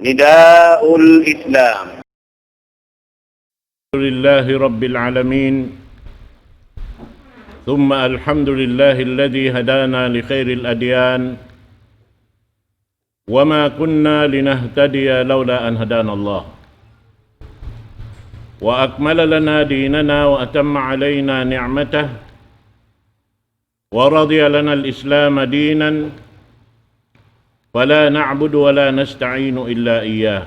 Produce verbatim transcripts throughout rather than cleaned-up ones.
نداء الإسلام. الحمد لله رب العالمين، ثم الحمد لله الذي هدانا لخير الأديان، وما كنا لنهتدي لولا أن هدانا الله، وأكمل لنا ديننا وأتم علينا نعمته، ورضي لنا الإسلام دينا، فلا نعبد ولا نستعين إلا إياه.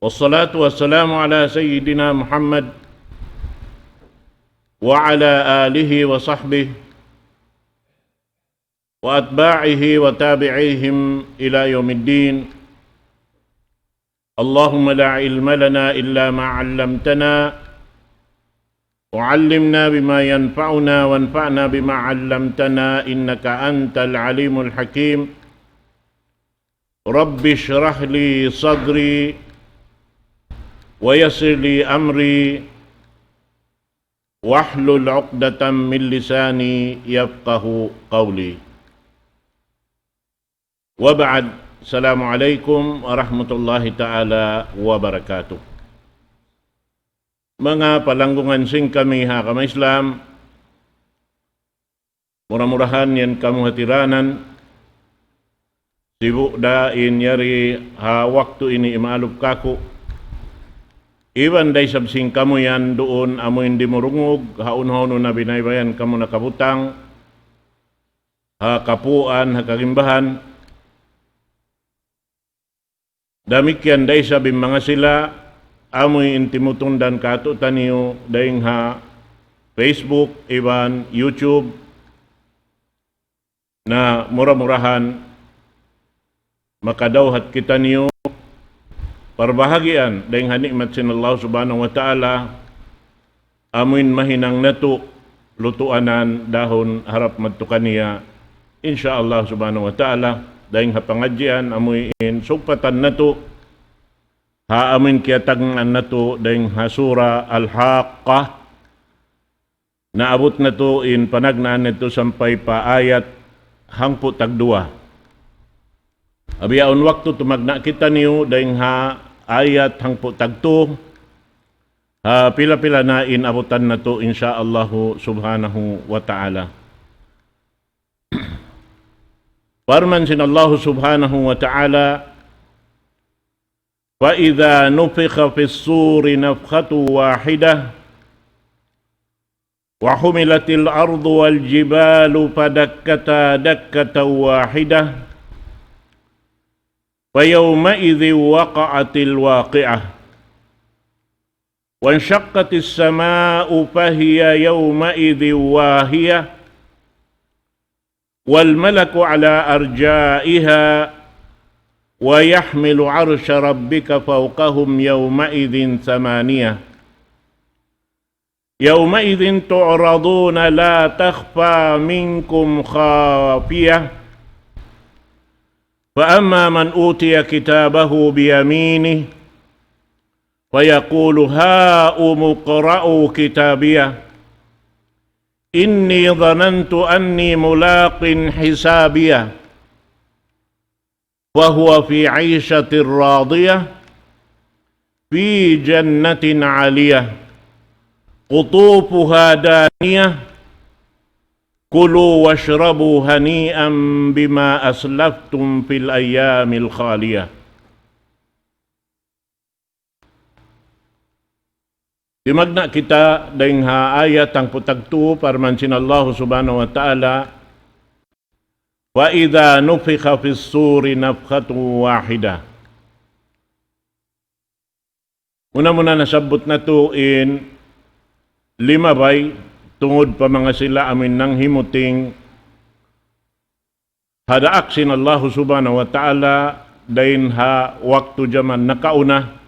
والصلاة والسلام على سيدنا محمد وعلى آله وصحبه وأتباعه وتابعيهم إلى يوم الدين. اللهم لا علم لنا إلا ما علمتنا، وعلمنا بما ينفعنا، وانفعنا بما علمتنا، إنك أنت العليم الحكيم. رب اشرح لي صدري، ويسر لي أمري، واحلل عقدة من لساني يفقه قولي. وبعد، السلام عليكم ورحمة الله تعالى وبركاته. Manga palanggungan sin kami ha agama Islam, mura-murahan yan kamu hatiranan, sibu' da in yari ha waktu ini imaalup kaku'. Iban da isab sin kamu yan duun amu in dimurungug, ha unu-unu na binaybayan kamu nakabutang, ha kapuan, ha kagimbahan. Damikkiyan da isab in manga sila, amu in timutundan kātu'niyu dayn ha Facebook, iban YouTube, na mura-murahan makadawhat kitaniyu parbahagian dayn ha ni'mat sin Allah Subhanahu wa Ta'ala, amuin mahinang natu' lutuanan dahun harap madtu kaniya, insya Allah Subhanahu wa Ta'ala, dayn ha pangadjian amuin sugpatan natu', ha amuin kiyatagnaan natu' dayn ha Sura Al-Haqqah, naabut natu' in panagnaan natu' sampay pa ayat hangpu' tagduwa. Bihaun waktu tumagna' kitaniyu dayn ha ayat hangpu' tagtu, ha pila-pila na in abutan natu', insya Allahu Subhanahu wa Ta'ala. Parman sin Allahu Subhanahu wa Ta'ala, فإذا نفخ في الصور نفخة واحدة وحملت الأرض والجبال فدكتا دكة واحدة فيومئذ وقعت الواقعة وانشقت السماء فهي يومئذ واهية والملك على أرجائها ويحمل عرش ربك فوقهم يومئذ ثمانية يومئذ تعرضون لا تخفى منكم خافية فأما من أوتي كتابه بيمينه فيقول هاؤم اقرءوا كتابيه إني ظننت أني ملاق حسابيه فهو في عيشة راضية في جنة عالية قطوفها دانية كلوا واشربوا هنيئا بما أسلفتم في الأيام الخالية. Timagna' kita dayn ha ayat hangpu' tagtu, parman sin Allahu Subhanahu wa Ta'ala, فإذا نفخ في الصور نفخة واحدة. Muna-muna nasabbut natu' in limabay tungud pa manga sila amuin nanghimuting ha daak sin Allahu Subhanahu wa Ta'ala dayn ha waktu jaman nakauna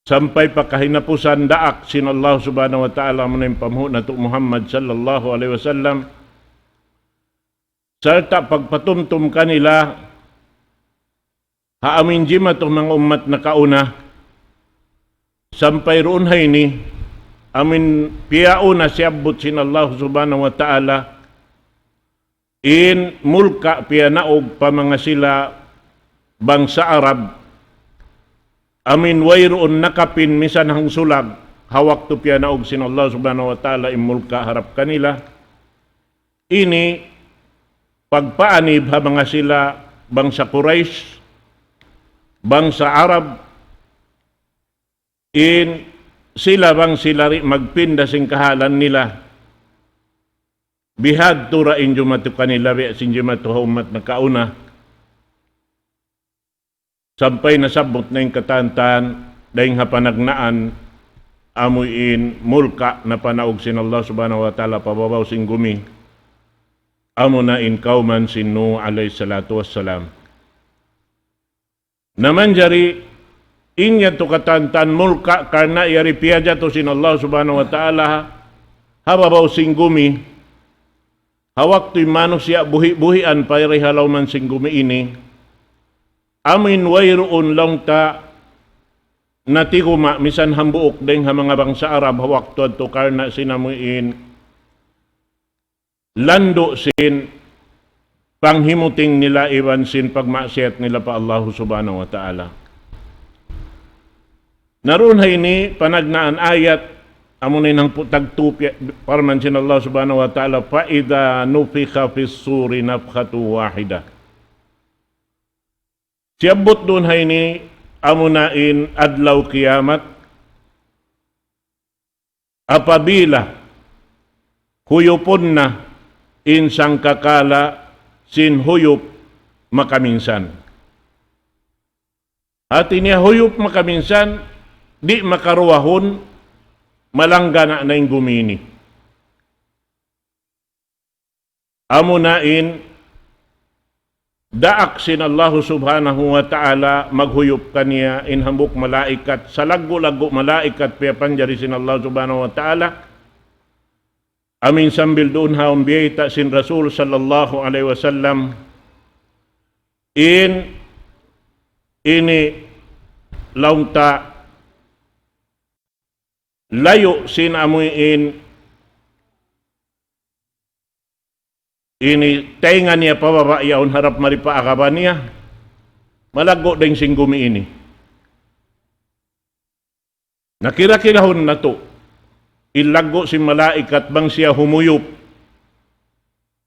sampay pa kahinapusan daak sin Allahu Subhanahu wa Ta'ala, amuna in panghu' natu' Muhammad sallallahu alayhi wasallam, sarta' pagpatumtum kanila ha amuin jimatu manga ummat nakauna, sampay duun ha ini, amuin piyauna siyabbut sin Allahu Subhanahu wa Ta'ala, In mulka' piyanaug pa manga sila bangsa Arab, amuin wayruun nakapin misan hangsulag, ha waktu piyanaug sin Allah Subhanahu wa Ta'ala in mulka' harap kanila. Ini pagpaanib ha manga sila bangsa Quraysh, bangsa Arab, in sila bang sila di' magpinda sin kahalan nila. Bihadtu ra in jumatu kanila biya' sin jumatu ha ummat nakauna. Sampay nasabbut na in katantan, dayng ha panagnaan, amuin mulka' napanaug sin Allah Subhanahu wa Ta'ala pa babaw sin gumi. Amuna in kawman sin Nuh alayhi salatu wassalam. Na manjari, in yadtu katantan mulka' karna' yari piyajatu sin Allah Subhanahu wa Ta'ala ha babaw sin gumi. Ha waktu in manusiya' buhi'-buhian pa yari ha lawm sin gumi ini, amuin wayruun laung ta natiguma' misan hambuuk dayng ha manga bangsa Arab ha waktu yadtu karna' sin amuin landu' sin panghimuting nila iban sin pagmaksiyat nila pa Allahu Subhanahu wa Ta'ala. Na duun ha ini panagnaan ayat, amuna in hangpu' tagtu pi-, parman sin Allah Subhanahu wa Ta'ala, فَإِذَا نُفِخَ فِي الصُّورِ نَفْخَةٌ وَاحِدَةٌ. Siyabbut duun ha ini, amuna in adlaw kiyamat, apabila huyupun na in sangkakala sin huyup makaminsan. Hati niya huyup makaminsan, di' makaruwahun, malanggana' na in gumi ini. Amuna in daak sin Allahu Subhanahu wa Ta'ala maghuyup kaniya in hambuuk malaikat, salaggu'-laggu' malaikat piyapanjari sin Allah Subhanahu wa Ta'ala. Amuin sambil duun ha awn biyayta' sin Rasul sallallahu alayhi wasallam, in ini laung ta layu' sin amuin ini taynga niya pa baba' yaun harap mari pa agaba niya, malaggu' dayng sin gumi ini. Na kira-kirahun natu', in laggu' sin malaikat bang siya humuyup,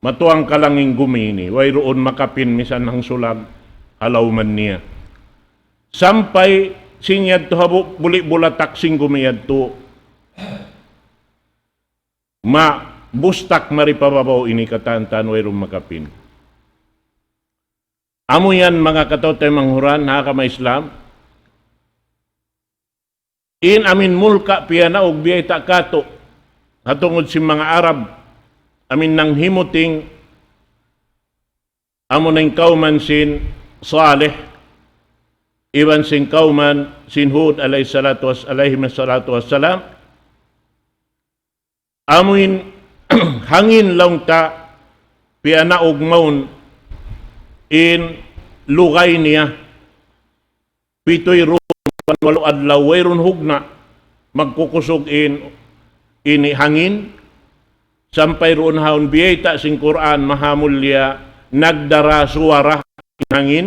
matuwang kalang in gumi ini, wayruun makapin misan hangsulag ha lawm niya. Sampay sin yadtu ha bu-, buli' bulatak sin gumi yadtu, mabustak mari pa babaw ini katantan wayruun makapin. Amu yan manga kataw-taymanghuran ha agama Islam. In amuin mulka' piyanaug biyayta' katu', ha tungud sin manga Arab, amuin nanghimuting, amuna in kawman sin Salih, iban sin kawman sin Hud alayhi salatu was-, alayhim salatu wassalam, amuin hangin laung ta piyanaug mawn in lugay niya, pituy duun walu adlaw, wayruun hugna', magkukusug in, ini hangin, sampay duun ha awn biyayta' sin Qur'an mahamulliya, nagdara suwara in hangin,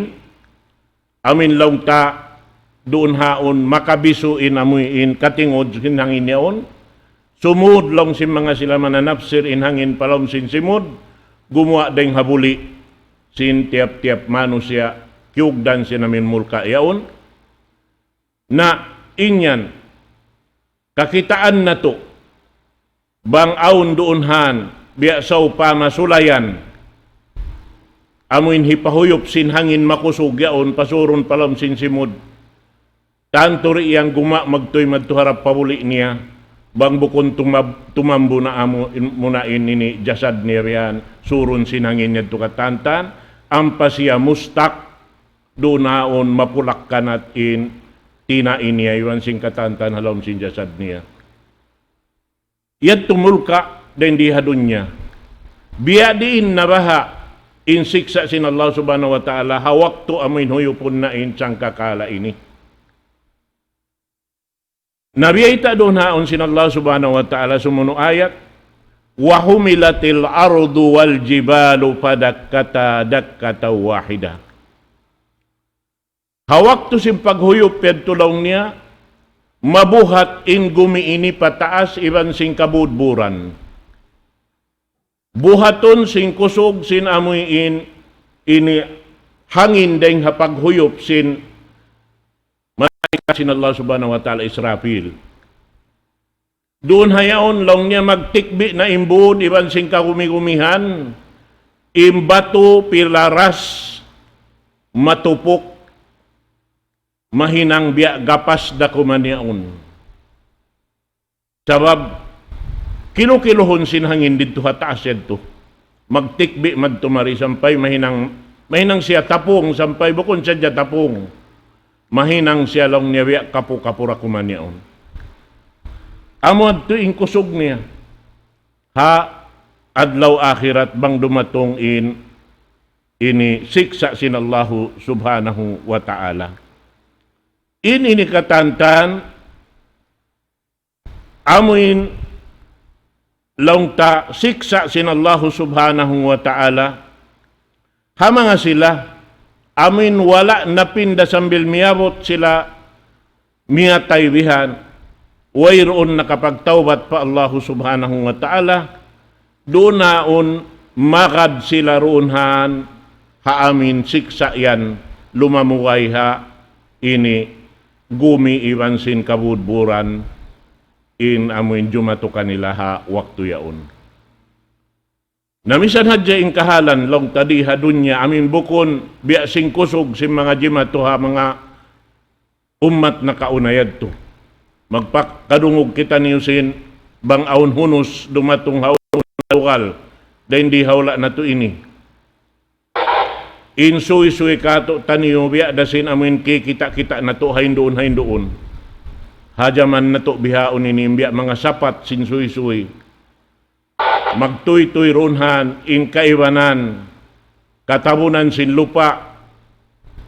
amuin laung ta duun ha awn makabisu in amuin katingud sin hangin yaun. Sumud laung sin manga sila mananapsir in hangin pa lawm sin simud, gumuwa' dayng ha buli' sin tiyap-tiyap manusiya', kiyugdan sin amuin mulka' yaun. Na in yan, kakitaan natu', bang awn duun han, biya' sawpama sulayan, amuin hipahuyup sin hangin makusug yaun, pasurun pa lawm sin simud. Tantu di' yan gumuwa' magtuy madtu harap pa buli' niya, bang bukun tumab-, tumambu na amu-, in-, muna in ini jasad niya biya' yan, surun sin hangin yadtu katantan, ampa siya mustak, duun ha awn mapulak-kanat in tinay niya, iban sin katantan ha lawm sin jasad niya. Yadtu mulka' dayn di ha dunya. Biya' diin na baha' in siksa' sin Allah Subhanahu wa Ta'ala ha waktu amuin huyupun na in sangkakala ini. Na biyayta' duun ha awn sin Allah Subhanahu wa Ta'ala sumunu' ayat, وحملت الأرض والجبال فدكتا دكة واحدة. Ha waktu sin paghuyup yadtu laung niya, mabuhat in gumi ini pataas iban sin kabudburan. Buhatun sin kusug sin amuin ini hangin dayng ha paghuyup sin malaikat sin Allah Subhanahu wa Ta'ala Israfil. Duun ha yaun laung niya magtikbi' na in būd iban sin kagumi-gumihan, in batu pilaras matupuk, mahinang biya' gapas da kuman yaun. Sabab kilu-kiluhun sin hangin didtu ha taas yadtu. Magtikbi' madtu mari sampay mahinang, mahinang siya tapung sampay bukun sadja tapung. Mahinang siya laung niya biya' kapu-kapu da kuman yaun. Amu yadtu in kusug niya ha adlaw akhirat bang dumatung in ini siksa' sin Allahu Subhanahu wa Ta'ala. In ini katantan amuin laung ta siksa' sin Allahu Subhanahu wa Ta'ala ha manga sila amuin wala' napinda sambil miyabut sila miyatay bihan, wayruun nakapagtawbat pa Allahu Subhanahu wa Ta'ala, duun na yaun magad sila duun ha, ha amuin siksa' yan, lumamugay ha ini gumi iban sin kabudburan, in amuin jumatu kanila ha waktu yaun. Na misan hadja in kahalan laung ta di ha dunya amuin bukun biya' sin kusug sin manga jimatu ha manga ummat nakauna yadtu. Magpakadungug kitaniyu sin bang awn hunus dumatung ha unu na lugal, dayn di ha hula' natu' ini. In suysuy kātu'niyu biya' da sin amuin kikita'-kita' natu' ha hinduun, ha hinduun. Ha jaman natu' bihaun ini biya' manga sapat sin suysuy. Magtuytuy duun ha in kaibanan, katabunan sin lupa',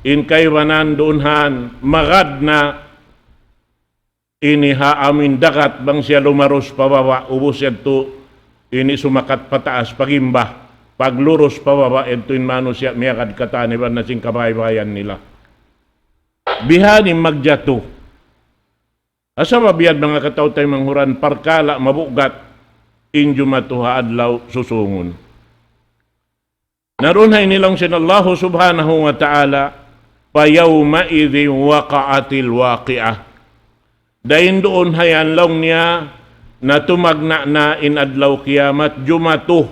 in kaibanan duun ha magad na ini ha amuin dagat bang siya lumarus pababa', ubus yadtu ini sumakat pataas pagimba, paglurus pababa' yadtu in manusiya' miyagad katan iban na sin kabaybayan nila. Bihan in magjatu. Sabab yan manga kataw-taymanghuran parkala' mabugat in jumatu ha adlaw susungun. Na duun ha ini laung sin Allahu Subhanahu wa Ta'ala, فيومئذ وقعت الواقعة. Dayn duun ha yan laung niya, na tumagna' na in adlaw kiyamat, jumatu.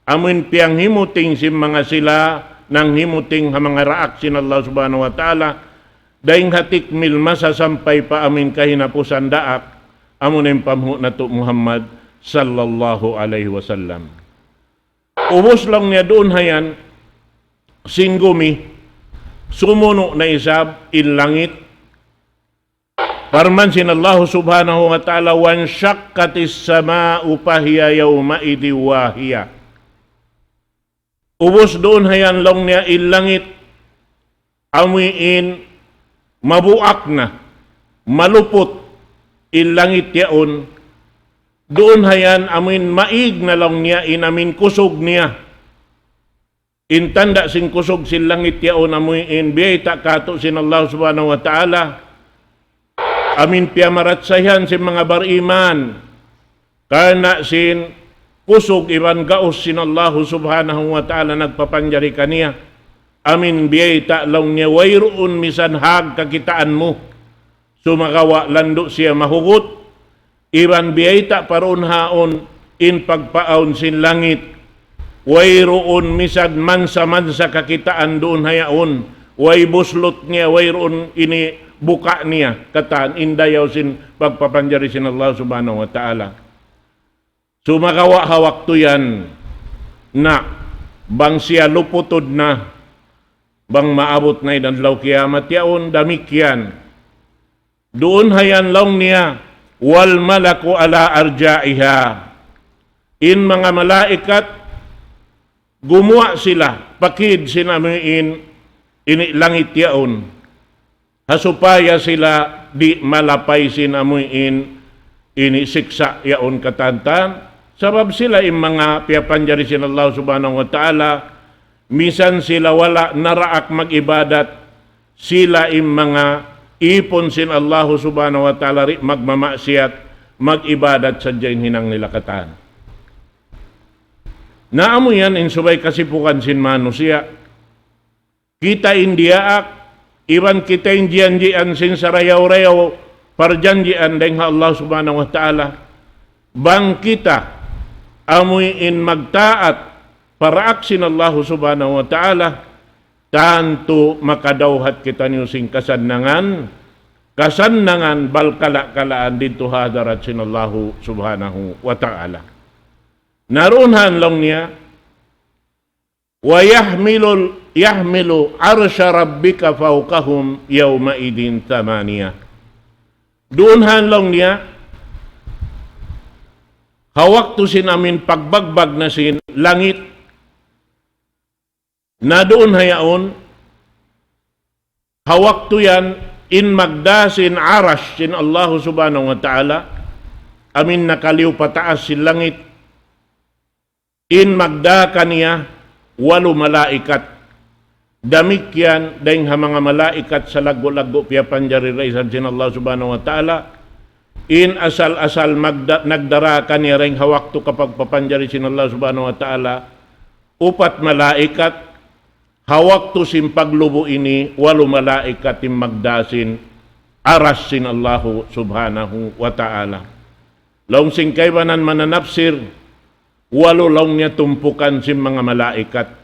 Amuin piyanghimuting sin manga sila, nanghimuting ha manga daak sin Allah Subhanahu wa Ta'ala, dayn ha tikmil masa sampay pa amuin kahinapusan daak, amu na in panghu' natu' Muhammad sallallahu alayhi wasallam. Ubus laung niya duun ha yan, sin gumi, sumunu' na isab in langit. Parman sin Allahu Subhanahu wa Ta'ala, وانشقت السماء فهي يومئذ واهية. Ubus duun ha yan laung niya in langit, amuin mabuak na, maluput in langit yaun, duun ha yan amuin maig na laung niya in amuin kusug niya. In tanda' sin kusug sin langit yaun amuin biyayta' kātu' sin Allah Subhanahu wa Ta'ala, amuin piyamaratsayhan sin manga bariman, karna' sin kusug iban gaus sin Allahu Subhanahu wa Ta'ala nagpapanjari kaniya. Amuin biyayta' laung niya wayruun misan hag kakitaan mu. Sumagawa' landu' siya mahugut, iban biyayta' pa duun ha yaun in pagpaawn sin langit. Wayruun misan mansa-mansa kakitaan duun ha yaun. Way buslut niya, wayruun ini buka' niya. Katan in dayaw sin pagpapanjari sin Allah Subhanahu wa Ta'ala. Sumagawa' ha waktu yan, na bang siya luputun na, bang maabut na in adlaw kiyamat yaun, damikkiyan. Duun ha yan laung niya, والملك على أرجائها. In manga malaikat, gumuwa' sila, pakid sin amuin, ini langit yaun. Ha supaya sila di' malapay sin amuin, ini siksa' yaun katantan, Sabab sila in manga piyapanjari sin Allah Subhanahu wa Ta'ala, misan sila wala' naraak mag-ibadat, sila in manga ipun sin Allah Subhanahu wa Ta'ala di' magmamaksiyat, mag-ibadat sadja in hinang nila katan. Na amu yan in subay kasipukan sin manusiya'. Kita in diyaak, iban kita in jiyanjian sin sarayaw-rayaw parjanjian dayn ha Allah Subhanahu wa Ta'ala. Bang kita amuin magtaat pa daak sin Allah Subhanahu wa Ta'ala, tantu makadawhat kitaniyu sin kasannangan, kasannangan balkala'-kalaan didtu ha hadarat sin Allah Subhanahu wa Ta'ala. Na duun han laung niya, ويحمل، يحمل عرش ربك فوقهم يومئذ ثمانية. Duun han laung niya, ha waktu sin amuin pagbagbag na sin langit, na duun ha yaun, ha waktu yan, in magdā sin Arash sin Allah Subhanahu wa Ta'ala, amuin nakaliyu pataas sin langit, in magdā kaniya walu malaikat. Damikkiyan dayn ha manga malaikat salaggu'-laggu' piyapanjari da isab sin Allah Subhanahu wa Ta'ala. In asal-asal magda-, nagdarā kaniya dayn ha waktu kapagpapanjari sin Allah Subhanahu wa Ta'ala, upat malaikat, ha waktu sin paglubu' ini, walu malaikat in magdā sin Arash sin Allahu Subhanahu wa Ta'ala. Laung sin kaibanan mananapsir, walu laung niya tumpukan sin manga malaikat.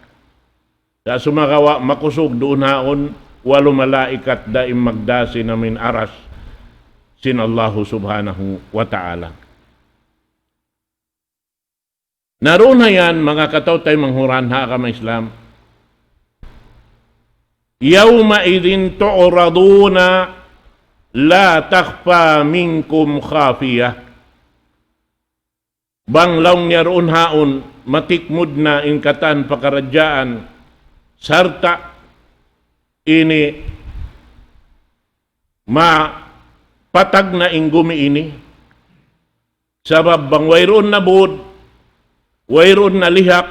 Sa' sumagawa' makusug duun haun, walu malaikat da in magdā sin amuin Arash sin Allahu Subhanahu wa Ta'ala. Na duun ha yan, manga kataw-taymanghuran ha agama Islam. يومئذ تعرضون لا تخفى منكم خافية. Bang laung niya duun haun, matikmud na in katan pakaradjaan, sarta' ini mapatag na in gumi ini. Sabab bang wayruun na būd, wayruun na lihak,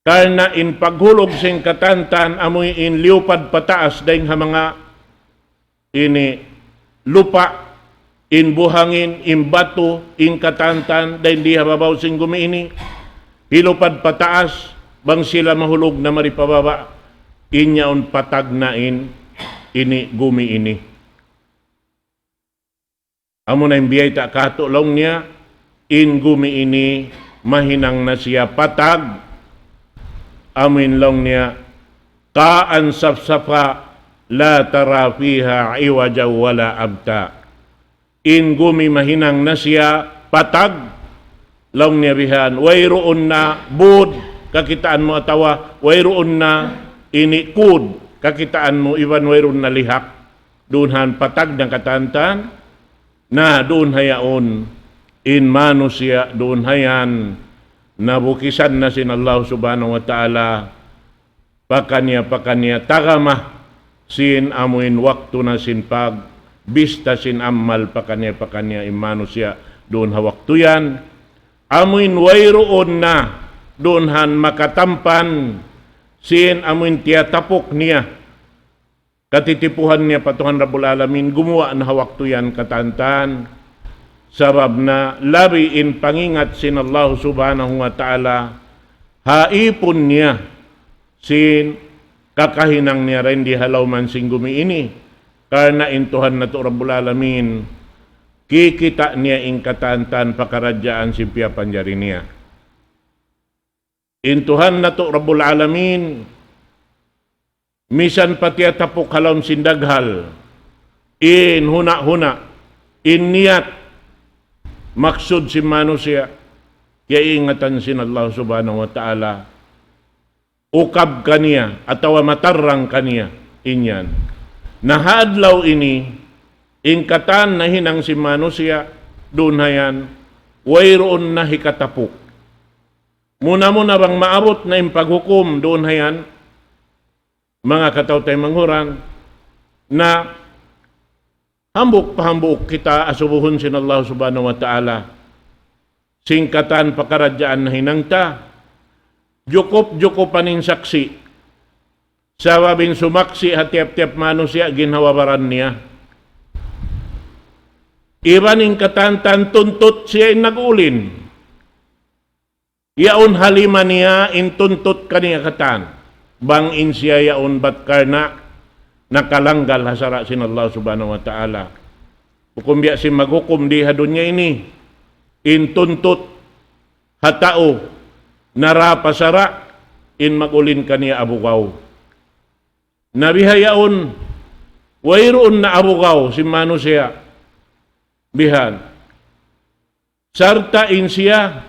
karna' in paghulug sin katantan amuin liyupad pataas dayn ha manga ini lupa', in buhangin, in batu, in katantan, dayn di ha babaw sin gumi ini, hilupad pataas, bang sila mahulug na mari pa baba', in yaun patag na in ini gumi ini. Amuna in biyayta' kātu' laung niya, in gumi ini mahinang na siya patag, amuin laung niya, قاعا صفصفا لا ترى فيها عوجا ولا أمتا. In gumi mahinang na siya patag, laung niya bihan, wayruun na būd kakitaan mu atawa wayruun na ini kud kakitaan mu, iban wayruun na lihak. Duun han patag na katantan, na duun ha yaun, in manusiya' duun ha yan, nabukisan na sin Allah Subhanahu wa Ta'ala, pakaniya-pakaniya tagama sin amuin waktu na sin pagbista sin amal pakaniya-pakaniya in manusiya' duun ha waktu yan, amuin wayruun na duun han makatampan sin amuin tiyatapuk niya katitipuhan niya pa Tuhan Rabbul Alamin, gumuwa' na ha waktu yan katantan. Sabab na labi in pangingat sin Allah Subhanahu wa Ta'ala ha ipun niya sin kakahinang niya dayn di ha lawm sin gumi ini. Karna' in Tuhan natu' Rabbul Alamin, kikita' niya in katantan pakaradjaan sin piyapanjari niya. In Tuhan natu' Rabbul Alamin, misan pa tiyatapuk ha lawm sin daghal, in huna'-huna', in niyat, maksud sin manusiya', kiyaingatan sin Allah Subhanahu wa Ta'ala, ukab kaniya, atawa matarrang kaniya, in yan. Na ha adlaw ini, in katan nahinang sin manusiya', duun ha yan, wayruun na hikatapuk. Muna-muna bang maabut na in paghukum duun ha yan, manga kataw-taymanghuran, na hambuuk pa hambuuk kita asubuhun sin Allah Subhanahu wa Ta'ala. sin katan pakaradjaan nahinang ta, jukup-jukupan in saksi'. Sabab in sumaksi' ha tiyap-tiyap manusiya' ginhawa-baran niya. Iban in katan-katan tuntut siya in nag-ulin. Yaun ha lima niya in tuntut kaniya katan. Bang in siya yaun bat karna' nakalanggal ha sara' sin Allah Subhanahu wa Ta'ala. Hukum biya' sin maghukum di ha dunya ini. In tuntut ha tau narā pa sara' in mag-ulin kaniya abugaw. Na bihaun, wayruun na abugaw sin manusiya'. Bihan. Sarta' in siya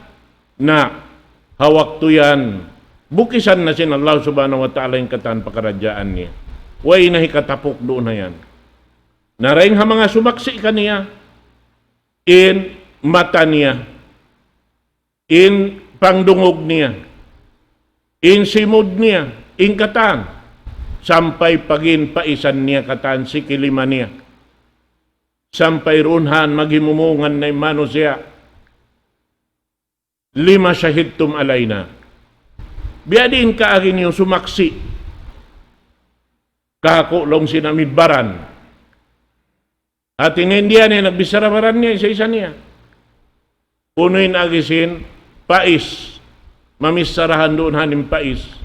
na ha waktu yan, bukisan na sin Allah Subhanahu wa Ta'ala in katan pakaradjaan niya. Way na hikatapuk duun na yan. Na dayn ha manga sumaksi' kaniya, in mata niya, in pangdungug niya, in simud niya, in katan, sampay pagin paisan niya katan siki lima niya. Sampay duun han maghimumungan na in manusiya'. لم شهدتم علينا. Biya' diin kaagi niyu sumaksi' kāku' laung sin amin baran. Hati niya in diyan niya nagbichara baran niya, isa-isa niya. Unu in agi sin pais, mamicharahan duun han in pais.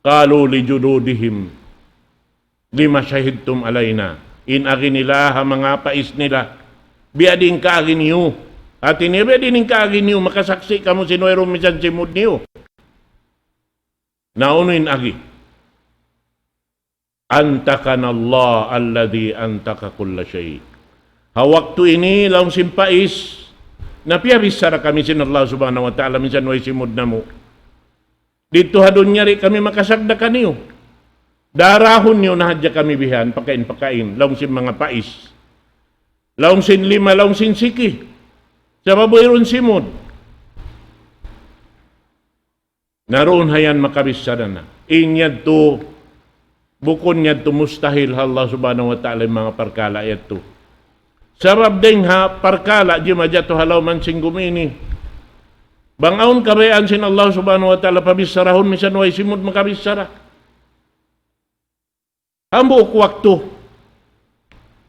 قالوا لجلودهم لم شهدتم علينا. In agi nila ha manga pais nila. Biya' diin kaagi niyu. Hati niya, biya' diin kaagi niyu, makasaksi' kamu sin wayruun misan simud niyu. Na unu in agi. أنطقنا الله الذي أنطق كل شيء. Ha waktu ini, laung sin pais, na piyabichara kami sin Allah Subhanahu wa Ta'ala, misan way simud namu'. Didtu ha dunya di' kami makasagda kaniyu. Darahun niyu na hadja kami bihan, pakain-pakain, laung sin manga pais. Laung sin lima, laung sin siki. Sabab wayruun simud. Na duun ha yan makabichara na. In yadtu, bukun yadtu mustahil ha Allah Subhanahu wa Ta'ala in manga parkala' yadtu. Sabab dayng ha parkala' jimatu ha lawm sin gumi ini. Bang awn kabayaan sin Allah Subhanahu wa Ta'ala pabicharahun, misan way simud makabichara. Hambuuk waktu,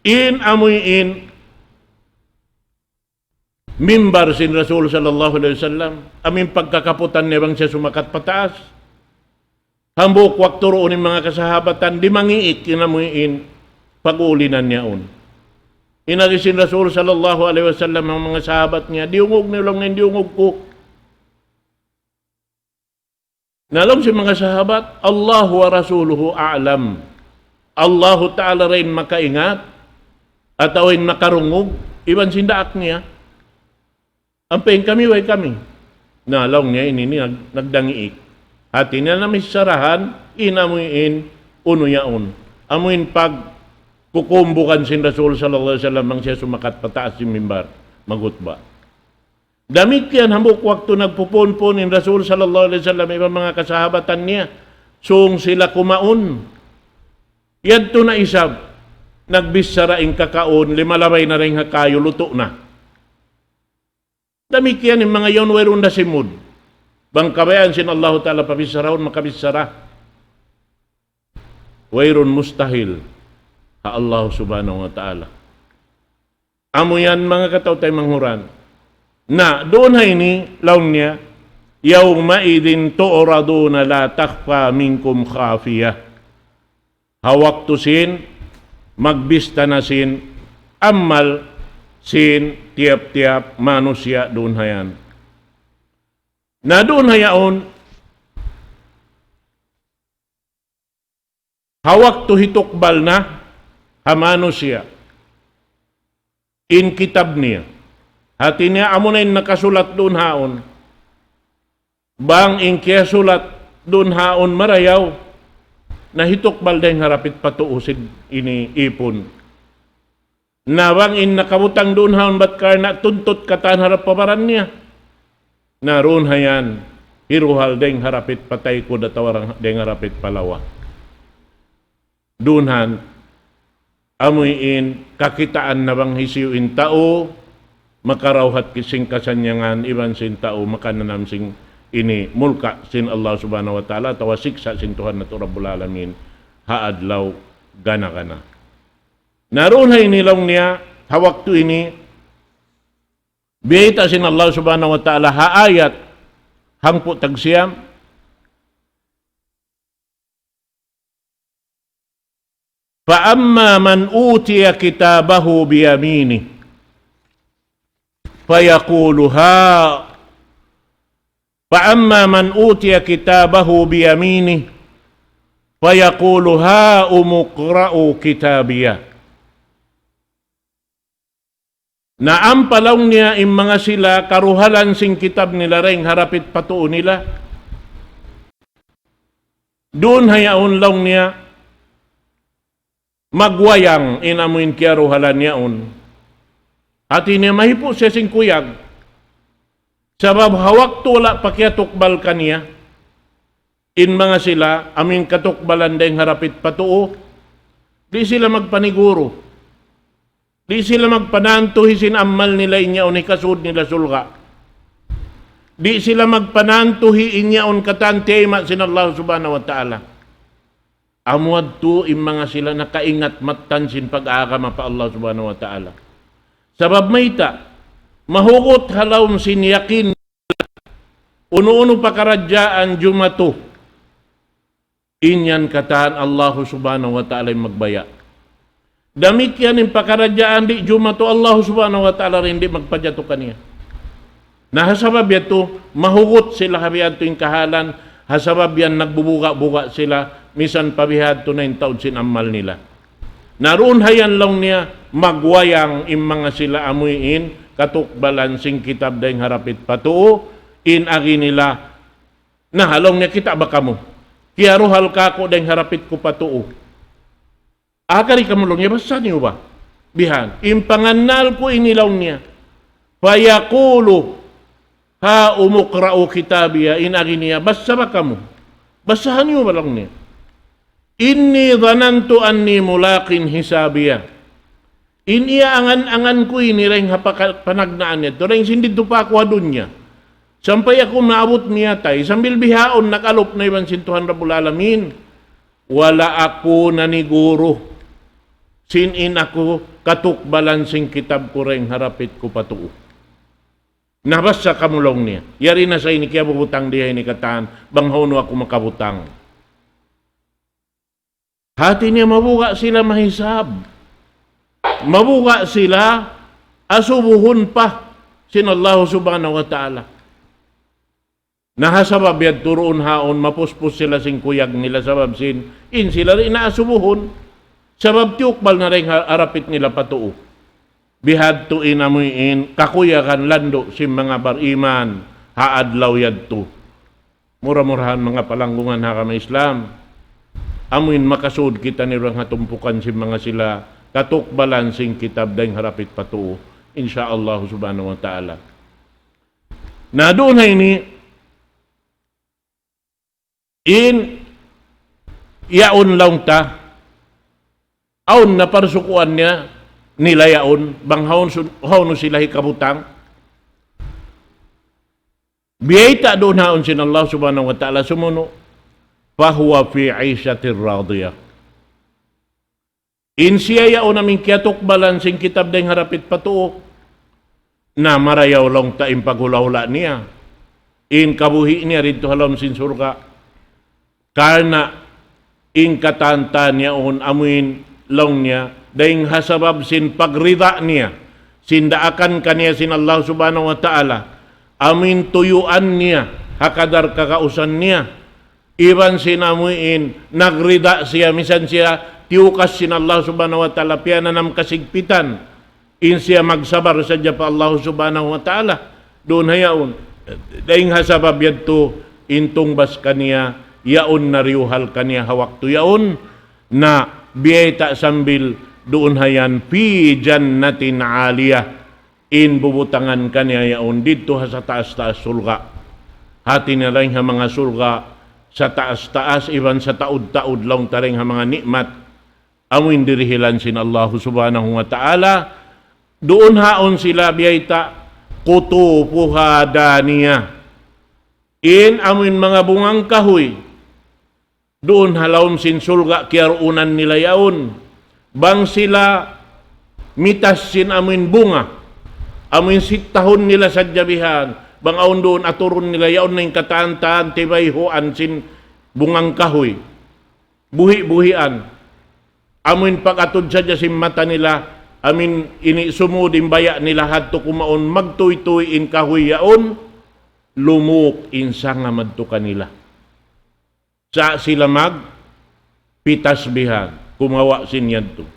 in amuin mimbar sin Rasul sallallahu alayhi wasallam, amuin pagkakaputan niya bang siya sumakat pataas. Hambuuk waktu duun in manga kasahabatan, dimangiik in amuin pag-uulinan niya yaun. In agi sin Rasul sallallahu alayhi wasallam ha manga sahabat niya, diyungug niyu laung niya in diyungug ku. Na laung sin manga sahabat, الله ورسوله أعلم. Allahu Ta'ala da in makaingat, atawa in makarungug, iban sin daak niya. Ampa in kami, way kami. Na laung niya ini, ini nag-, nagdangiik. Hati niya na micharahan, in amuin, unu yaun. Amuin pagkukumbukan sin Rasul sallallahu alayhi wasallam, bang siya sumakat pataas sin mimbar, maghutba. Damikkiyan hambuuk waktu nagpupunpun in Rasul sallallahu alayhi wasallam iban manga kasahabatan niya. Sung sila kumaun. Yadtu na isab, nagbichara in kakaun, limalabay na dayng ha kayu, lutu' na. Damikkiyan in manga yaun wayruun da simud. Bang kabayaan sin Allahu Ta'ala pabicharahun, makabichara. Wayruun mustahil ha Allah Subhanahu wa Ta'ala. Amu yan manga kataw-taymanghuran. Na, duun ha ini, laung niya, يومئذ تعرضون لا تخفى منكم خافية. Ha waktu sin, magbista na sin, amal sin tiyap-tiyap manusiya' duun ha yan. Na duun ha yaun, ha waktu hitukbal na ha manusiya' in kitab niya. Hati niya amuna in nakasulat duun haun. Bang in kiyasulat duun haun marayaw, na hitukbal dayng ha dapit pa tuu sin ini ipun. Na bang in nakabutang duun haun bat karna' tuntut katan harap pa baran niya. Na duun ha yan, hiruhal dayng ha dapit pa taykud atawa dayng ha dapit pa lawa. Duun han, amuin kakitaan na bang hisiyu in tau makarawhat ki-, sin kasannyangan, iban sin tau makananam sin ini mulka' sin Allah Subhanahu wa Ta'ala, atawa siksa' sin Tuhan natu' Rabbul Alamin, ha adlaw gana-gana. Na duun ha ini laung niya, ha waktu ini, biyayta' sin Allah Subhanahu wa Ta'ala ha ayat hangpu' tagsiyam, فأما من أوتي كتابه بيمينه فيقول ها، فأما من أوتي كتابه بيمينه فيقول هاؤم اقرءوا كتابيه. Na ampa laung niya in manga sila karuhalan sin kitab nila dayn ha dapit pa tuu nila. Duun ha yaun laung niya, magwayang in amuin kiyaruhalan yaun. Hati niya mahipu' siya sin kuyag. Sabab ha waktu wala' pa kiyatukbal kaniya in manga sila, amuin katukbalan dayn ha dapit pa tuu, di' sila magpaniguru. Di' sila magpanantuhi sin amal nila in yaun hikasud nila surga'. Di' sila magpanantuhi in yaun katan tiyayma' sin Allah Subhanahu wa Ta'ala. Amu yadtu in manga sila nakaingat mattan sin pag-agama pa Allah Subhanahu wa Ta'ala. Sabab mayta', mahugut ha lawm sin yakin, unu-unu pakaradjaan jumatu, in yan katan Allahu Subhanahu wa Ta'ala in magbaya'. Damikkiyan in pakaradjaan di' jumatu, Allahu Subhanahu wa Ta'ala da in di' magpajatu kaniya. Na ha sabab yadtu, mahugut sila ha biya' yadtu in kahalan, ha sabab yan nagbubuga-buga sila, misan pa biya' yadtu na in taud sin amal nila. Na duun ha yan laung niya, magwayang in manga sila amuin katukbalan sin kitab dayn ha dapit pa tuu, in agi nila, na laung niya, kita' ba kamu? Kiyaruhal kāku' dayn ha dapit ku pa tuu. Akari kamu laung niya, basa niyu ba? Bihan, in pangannal ku ini laung niya. فيقول هاؤم اقرءوا كتابيه, in agi niya, basa ba kamu? Basahan niyu ba laung niya? إني ظننت أني ملاق حسابيه. In iya angan-angan ku ini dayn ha paka-, panagnaan niya, dayn sin didtu pa aku ha dunya. Sampay aku naabut miyatay, sambil bihaun nag-alup na iban sin Tuhan Rabbul Alamin. Wala' aku naniguru sin in aku katukbalan sin kitab ku dayn ha dapit ku pa tuu. Na basa kamu laung niya. Yari na sa ini kiyabubutang diya ini katan, bang hawnu aku makabutang. Hati niya mabuga' sila mahisab. Mabuga' sila asubuhun pa sin Allah Subhanahu wa Ta'ala. Na ha sabab yadtu duun haun, mapuspus sila sin kuyag nila sabab sin, in sila di' na asubuhun. Sabab tiyukbal na dayn ha dapit nila pa tuu. Bihadtu in amuin kakuyagan landu' sin manga bariman ha adlaw yadtu. Mura-murahan manga palanggungan ha agama Islam, amuin makasud kita ni orang ha tumpukan sin manga sila katukbalan sin kitab dayn ha dapit pa tuu, insya Allah Subhanahu wa Ta'ala. Na duun ha ini, in yaun laung ta, awn na parsukuan niya, nila yaun, bang hawnu sun-, hawnu sila hikabutang. Biyayta' duun haun sin Allah Subhanahu wa Ta'ala sumunu', فهو في عيشة راضية. In siya yaun amuin kiyatukbalan sin kitab dayn ha dapit pa tuu, na marayaw laung ta in paghula'-hula' niya, in kabuhi' niya didtu ha lawm sin surga'. Karna' in katan-katan yaun amuin laung niya, dayn ha sabab sin pagrida niya sin daakan kaniya sin Allah Subhanahu wa Ta'ala, amuin tuyuan niya ha kadar kagausan niya, iban sin amuin nagrida siya, misan siya tiyukas sin Allah Subhanahu wa Ta'ala, piyananam kasigpitan, in siya magsabar sadja pa Allah Subhanahu wa Ta'ala. Duun ha yaun. Dayn ha sabab yadtu, in tungbas kaniya, yaun na riyuhal kaniya ha waktu yaun, na biyayta' sambil duun ha yan, في جنة عالية. In bubutangan kaniya yaun didtu ha sataas-taas surga'. Hati niya dayn ha manga surga', sataas-taas iban sataud-taud laung ta dayn ha manga ni'mat amuin dirihilan sin Allahu Subhanahu wa Ta'ala, Duun haun sila biyayta' قطوفها دانية. In amuin manga bungang kahuy, duun ha lawm sin surga' kiyaruunan nila yaun. Bang sila mitas sin amuin bunga, amuin sittahun nila sadja bihan, bang awn duun aturun nila yaun na in katan-katan tibayhuan sin bungang kahuy. Buhi'-buhian. Amuin pag-atud sadja sin mata nila, amuin ini sumud in baya' nila hadtu kumaun magtuytuy in kahuy yaun, lumuk in sanga madtu kanila. Sa' sila magpitas bihan, kumawa' sin yadtu.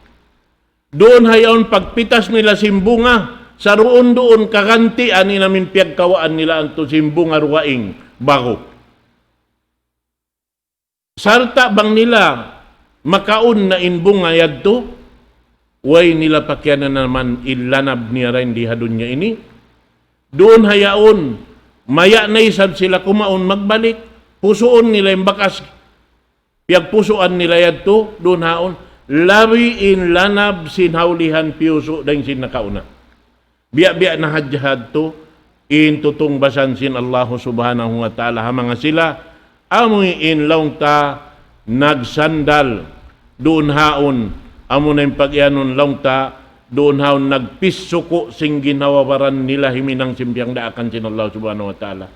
Duun ha yaun pagpitas nila sin bunga, saruun-duun kagantian in amuin piyagkawaan nila antu sin bunga dugaing baru. Sarta' bang nila makaun na in bunga yadtu, way nila pakiyananaman in lanab niya dayn di ha dunya ini. Duun ha yaun, maya' na isab sila kumaun magbalik, pusuun nila in bakas piyagpusuan nila yadtu, duun haun, labi in lanab sin ha ulihan piyusu' dayn sin nakauna. Biya'-biya' na hadja hadtu, in tutungbasan sin Allahu Subhanahu wa Ta'ala ha manga sila, amuin laung ta nagsandal, duun haun, amuna in pag-iyanun laung ta, duun haun nagpisuku' sin ginhawa-baran nila himinang sin piyangdaakan sin Allah Subhanahu wa Ta'ala.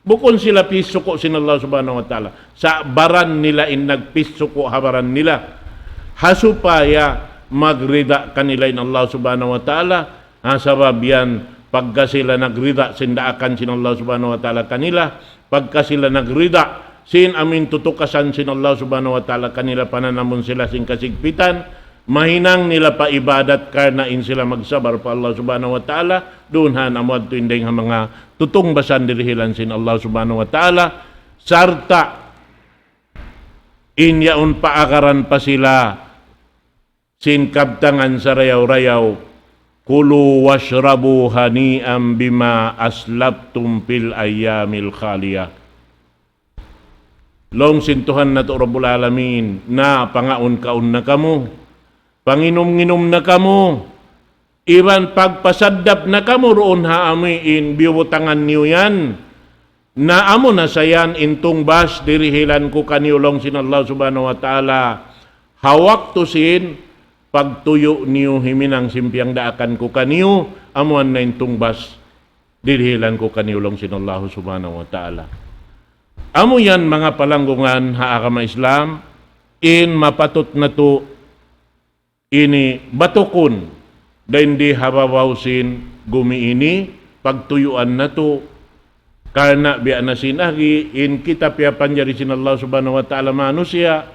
Bukun sila pisuku' sin Allah Subhanahu wa Ta'ala. Sa' baran nila in nagpisuku' ha baran nila. Ha supaya magrida kanila in Allah Subhanahu wa Ta'ala. Ha sabab yan, pagka sila nagrida sin daakan sin Allah Subhanahu wa Ta'ala kanila, pagka sila nagrida sin amuin tutukasan sin Allah Subhanahu wa Ta'ala kanila, pananamun sila sin kasigpitan, mahinang nila pa ibadat karna' in sila magsabar pa Allah Subhanahu wa Ta'ala, duun haun amu yadtu in dayng ha manga tutungbasan dirihilan sin Allah Subhanahu wa Ta'ala, sarta' in yaun paagaran pa sila sin kabtangan sarayaw-rayaw, كلوا واشربوا هنيئا بما أسلفتم في الأيام الخالية. Laung sin Tuhan natu' Rabbul Alamin, na pangaun-kaun na kamu, panginum-nginum na kamu, iban pagpasaddap na kamu duun ha amuin biyubutangan niyu yan. Na amuna sa yan in tungbas dirihilan ku kaniyu laung sin Allah Subhanahu wa Ta'ala. Ha waktu sin pagtuyu' niyu himinang sin piyangdaakan ku kaniyu, amu yan na in tungbas dirihilan ku kaniyu laung sin Allah Subhanahu wa Ta'ala. Amu yan manga palanggungan ha agama Islam, in mapatut natu' ini batukun, dayn di ha babaw sin gumi ini, pagtuyuan natu', karna' biya' na sin agi, in kita piyapanjari sin Allah Subhanahu wa Ta'ala manusiya',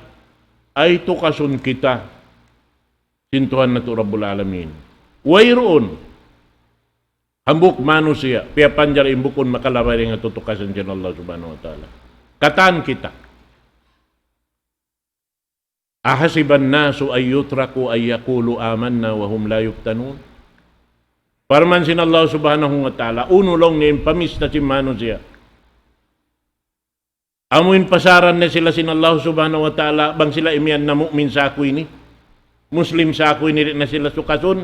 ay tukasun kita sin Tuhan natu' Rabbul Alamin. Wayruun hambuuk manusiya', piyapanjari in bukun makalabay dayn ha tutukasan sin Allah Subhanahu wa Ta'ala. Katan kita. أحسب الناس أن يتركوا أن يقولوا آمنا وهم لا يفتنون. Parman sin Allah Subhanahu wa Ta'ala, unu laung niya in pamisna sin manusiya'. Amu in pasaran na sila sin Allah Subhanahu wa Ta'ala, bang sila imiyan na mu'min sa aku ini, Muslim sa aku ini, di' na sila tukasun.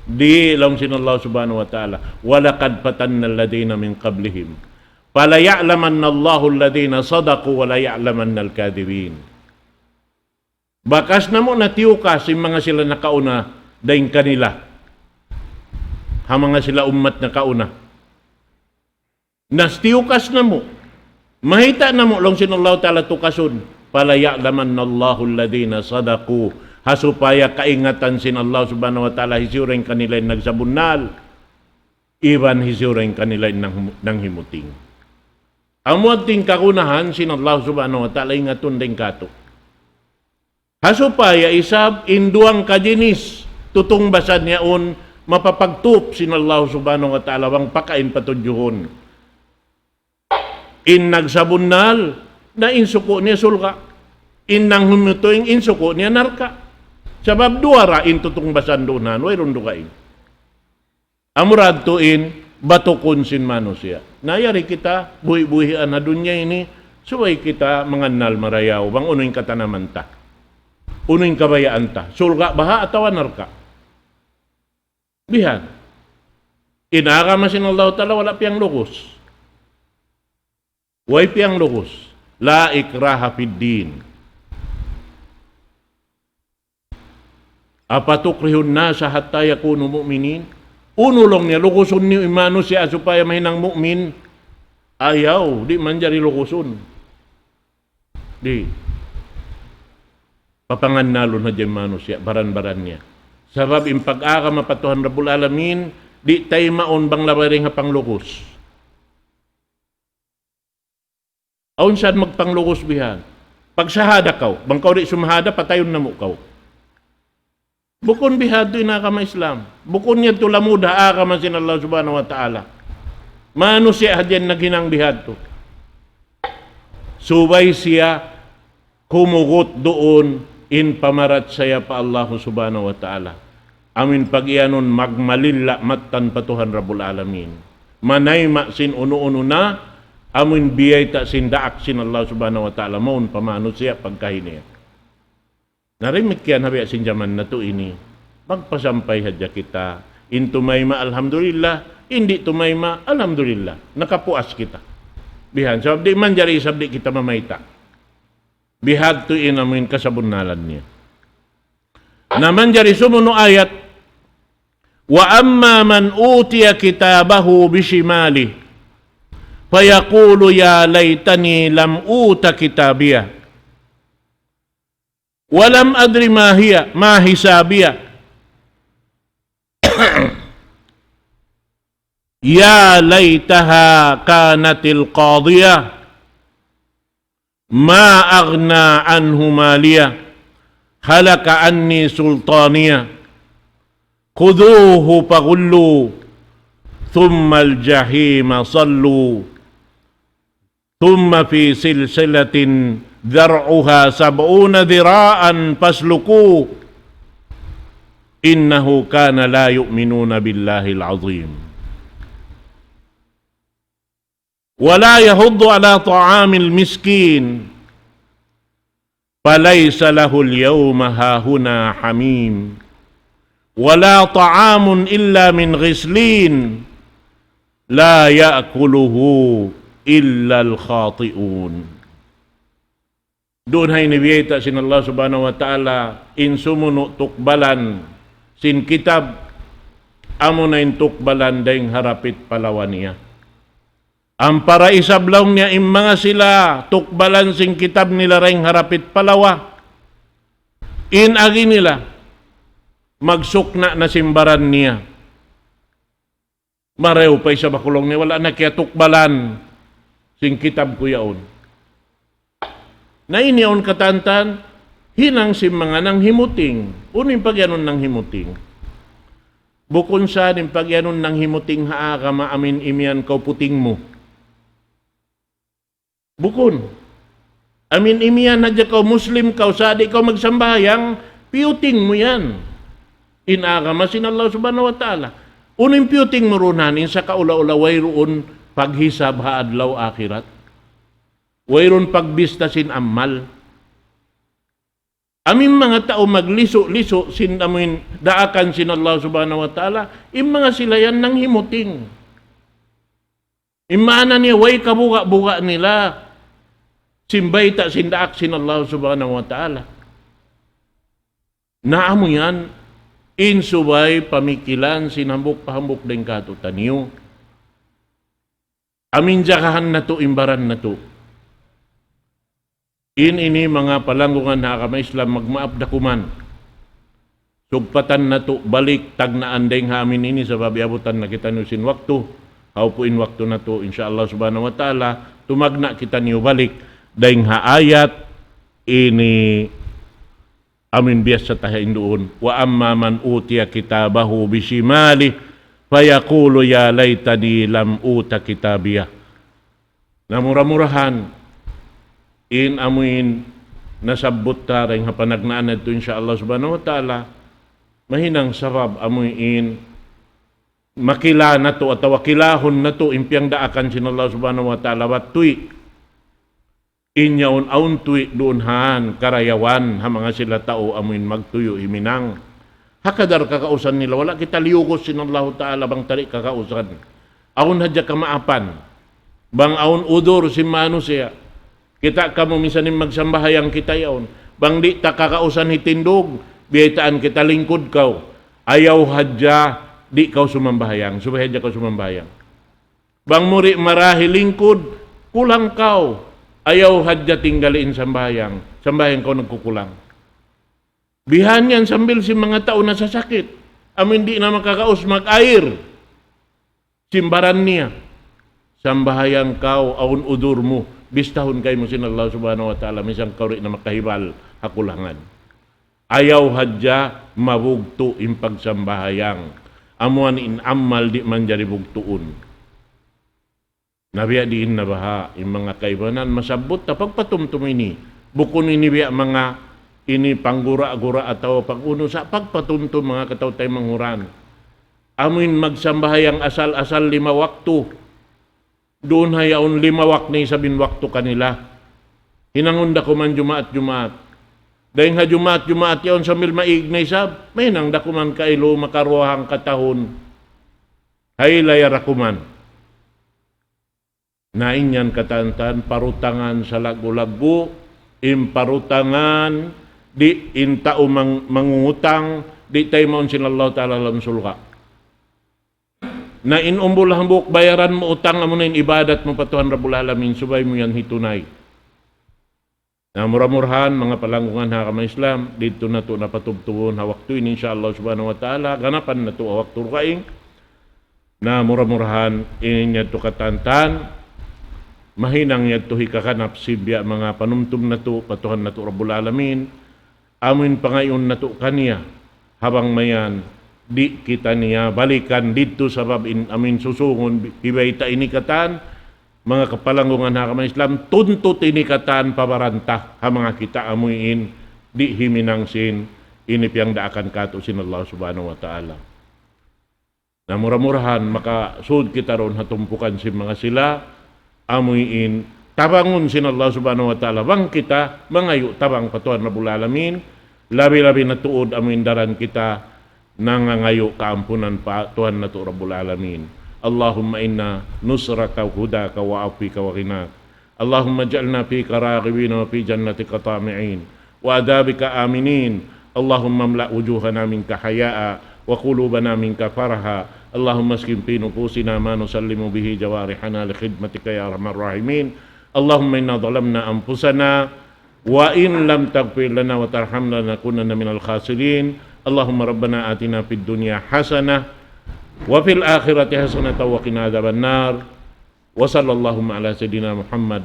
Di' laung sin Allah Subhanahu wa Ta'ala. ولقد فتنا الذين من قبلهم فليعلمن الله الذين صدقوا وليعلمن الكاذبين. Bakas namu' na tiyukas in manga sila nakauna dayn kanila. Ha manga sila ummat nakauna. Na tiyukas namu'. Mahita' namu' laung sin Allah Ta'ala tukasun. فليعلمن الله الذين صدقوا. Ha supaya kaingatan sin Allah Subhanahu wa Ta'ala hisiyu in kanila in nagsabunnal. Iban hisiyu in kanila in nang-, nanghimuting. Amu yadtu in kagunahan sin Allah Subhanahu wa Ta'ala ingatun dayn kātu'. Ha supaya isab in duwang kajinis tutungbasan yaun mapapagtup sin Allah Subhanahu wa Ta'ala bang pakain patudjuhun. In nagsabunnal, na in suku' niya surga'. In nanghimuting, in suku' niya narka'. Sabab duwa ra in tutungbasan duun, wayruun dugaing. Amura yadtu in batukun sin manusiya'. Na yari kita, buhi'-buhian ha dunya ini, subay kita mangannal marayaw, bang unu in katanaman ta. Unu in kabayaan ta. Surga' baha' atawa narka'. Bihan. In agama sin Allah Ta'ala wala' piyanglugus. Way piyanglugus. لا إكراه في الدين. أفتكره الناس حتى يكونوا مؤمنين؟ Unu laung niya, lugusun niyu in manusiya' supaya mahinang mu'min? Ayaw, di' manjari lugusun. Di'. Papangannalun hadja in manusiya', baran-baran niya. Sabab in pag-agama pa Tuhan Rabbul Alamin, di' taymaun bang labay dayn ha panglugus. Awn sad magpanglugus bihan. Pag-shahada kaw, bang kaw di' sumahada, patayun namu' kaw. Bukun bihadtu in agama Islam. Bukun yadtu lamud ha agama sin Allah Subhanahu wa Ta'ala. Manusiya' hadja in naghinang bihadtu. Subay siya humugut duun in pamarachaya pa Allah Subhanahu wa Ta'ala. Amuin pag-iyanun magmalilla' mattan pa Tuhan Rabbul Alamin. Manayma' sin unu-unu na, amuin biyayta' sin daak sin Allah Subhanahu wa Ta'ala, mawn pa manusiya' pagkahi niya. Na damikkiyan ha biya' sin jaman natu' ini, magpasampay hadja kita. In tumayma', alhamdulillah. In di' tumayma', alhamdulillah. Nakapuas kita. Bihan, sabab di' manjari isab di' kita mamayta'. Bihadtu in amuin kasabunnalan niya. Na manjari sumunu' ayat, وأما من أوتي كتابه بشماله فيقول يا ليتني لم أوت كتابيه ولم أدر ما هي، ما حسابيه. يا ليتها كانت القاضية ما أغنى عنه ماليه هلك عني سلطانيه خذوه فغلوه ثم الجحيم صلوه ثم في سلسلة ذرعها سبعون ذراعا فاسلكوه إنه كان لا يؤمن بالله العظيم ولا يحض على طعام المسكين فليس له اليوم هاهنا حميم ولا طعام إلا من غسلين لا يأكله إلا الخاطئون. Duun ha ini biyayta' sin Allah Subhanahu wa Ta'ala in sumunu' tukbalan sin kitab, amuna in tukbalan dayn ha rapit pa lawa niya. Ampara isab laung niya in manga sila tukbalan sin kitab nila dayn ha rapit pa lawa. In agi nila, magsukna' na sin baran niya. Marayaw pa isab aku laung niya, wala' na kiyatukbalan sin kitab ku yaun. Na in yaun katantan, hinang sin manga nanghimuting. Unu in pagiyanun nanghimuting? Bukun sa in pagiyanun nanghimuting ha agama amin imiyan kaw puting mu. Bukun. Amin imiyan hadja kaw Muslim kaw, sa' di' kaw magsambahayang, piyuting mu yan. In agama sin Allah Subhanahu wa Ta'ala. Unu in piyuting mu duun, in sa kaula-ula wayruun paghisab ha adlaw akhirat. Wayruun pagbista sin amal. Amin manga tau maglisu'-lisu' sin amuin daakan sin Allah Subhanahu wa Ta'ala, in manga sila yan nanghimuting. In maana niya, way kabuga'-buga' nila sin bayta' sin daak sin Allah Subhanahu wa Ta'ala. Na amu yan, in subay pamikilan sin hambuuk pa hambuuk dayn kātu'niyu. Amin jagahan natu' in baran natu'. In ini manga palanggungan ha agama Islam, magmaap da kuman. Sugpatan natu' balik tagnaan dayng ha amin ini sabab iyabutan na kitaniyu sin waktu. Hawpu' in waktu natu', insya Allah subhanahu wa ta'ala, tumagna' kitaniyu balik dayng ha ayat ini. Amin biyassa ta ha induun, وأما من أوتي كتابه بشماله فيقول يا ليتني لم أوت كتابيه. Na mura-murahan, in amuin nasabbut ta dayng ha panagnaan natu', insya Allah subhanahu wa ta'ala, mahinang sabab amuin makila natu' atawa kilahun natu' in piyagdaakan sin Allah subhanahu wa ta'ala bat tuwi'. In yaun awn tuwi' duun han karayawan ha manga sila tau amuin magtuyu' himinang. Ha kadar kakausan nila, wala' kita liyugus sin Allahu Ta'ala bang tari kakausan. Awn hadja kamaapan. Bang awn udur sin manusiya'. Kita' kamu misan in magsambahayang kita yaun. Bang di' ta kakausan hitindug, biyaytaan kita lingkud kaw. Ayaw hadja di' kaw sumambahayang. Subay hadja kaw sumambahayang. Bang muri marahi lingkud, kulang kaw. Ayaw hadja tinggali in sambahayang. Sambahayang kaw nagkukulang. Bihan yan sambil sin manga tau nasasakit. Amu in di' na makakaus mag-air. Sin baran niya. Sambahayang kaw, awn udur mu. Bistahun kaymu sin Allah Subhanahu wa Ta'ala. Misan kaw di' na makahibal ha kulangan. Ayaw hadja mabugtu' in pagsambahayang. Amuan in amal di' manjari bugtuun. Na biya' diin na baha', in manga kaibanan, masabbut ta pagpatumtum ini. Bukun ini biya' manga ini panggura-gura atawa pag-unu sa' pagpatumtum manga kataw-taymanghuran. Amuin magsambahayang asal-asal lima waktu. Duun ha yaun lima waktu na isab in waktu kanila. Hinangun da kuman Jumaat-Jumaat. Dayng ha Jumaat-Jumaat yaun sambil maig na isab, mahinang da kuman kailu makaruwa hangkatahun. Haylaya da kuman. Na in yan katan-katan parutangan salaggu'-laggu', in parutangan di' in tau mang-, mangungutang, di' taymaun sin Allah Ta'ala ha lawm surga'. Na in umbul hambuuk bayaran mu utang, amuna in ibadat mu pa Tuhan Rabbul Alamin, subay mu yan hitunay. Na mura-murahan, manga palanggungan ha agama Islam, didtu natu' na patubtubun ha waktu ini, insya Allah Subhanahu wa Ta'ala, ganapan natu' ha waktu dugaing. Na mura-murahan, in yadtu katan-katan, mahinang yadtu hikaganap sin biya' manga panumtum natu', pa Tuhan natu' Rabbul Alamin, amuin pangayuun natu' kaniya, ha bang mayan, di' kitaniya balikan didtu sabab in amuin susungun, bi-, bibayta' ini katan, manga kapalanggungan ha agama Islam, tuntut ini katan pa baran ta, ha manga kita amuin, di' himinang sin, ini piyangdaakan katu' sin Allah Subhanahu wa Ta'ala. Na mura-murahan, makasud kita duun ha tumpukan sin manga sila, amuin, tabangun sin Allah Subhanahu wa Ta'ala, bang kita, mangayu' tabang pa Tuhan Rabbul Alamin, labi-labi na tuud amuin daran kita, nangangayu' kaampunan pa Tuhan natu' Rabbul Alamin. اللهم إنا نصرتك وهداك وعفوك وغناك. اللهم اجعلنا فيك راغبين وفي جنتك طامعين وعذابك آمنين. اللهم املأ وجوهنا منك حياء وقلوبنا منك فرحا. اللهم اسكن في نفوسنا ما نسلم به جوارحنا لخدمتك يا أرحم الراحمين. اللهم إنا ظلمنا أنفسنا وإن لم تغفر لنا وترحمنا لنكونن من الخاسرين. اللهم ربنا آتنا في الدنيا حسنة وفي الآخرة حسنة وقنا عذاب النار. وصلى اللهم على سيدنا محمد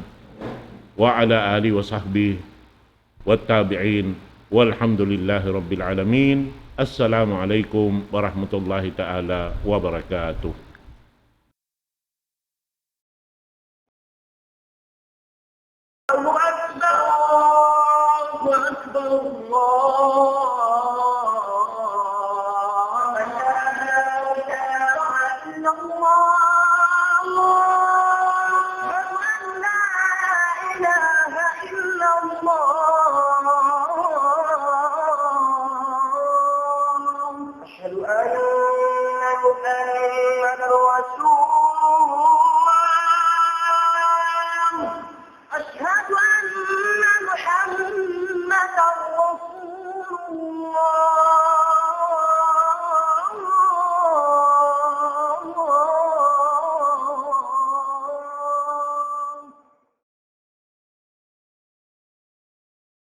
وعلى آله وصحبه والتابعين. والحمد لله رب العالمين. السلام عليكم ورحمة الله تعالى وبركاته. الله أكبر، الله أكبر، الله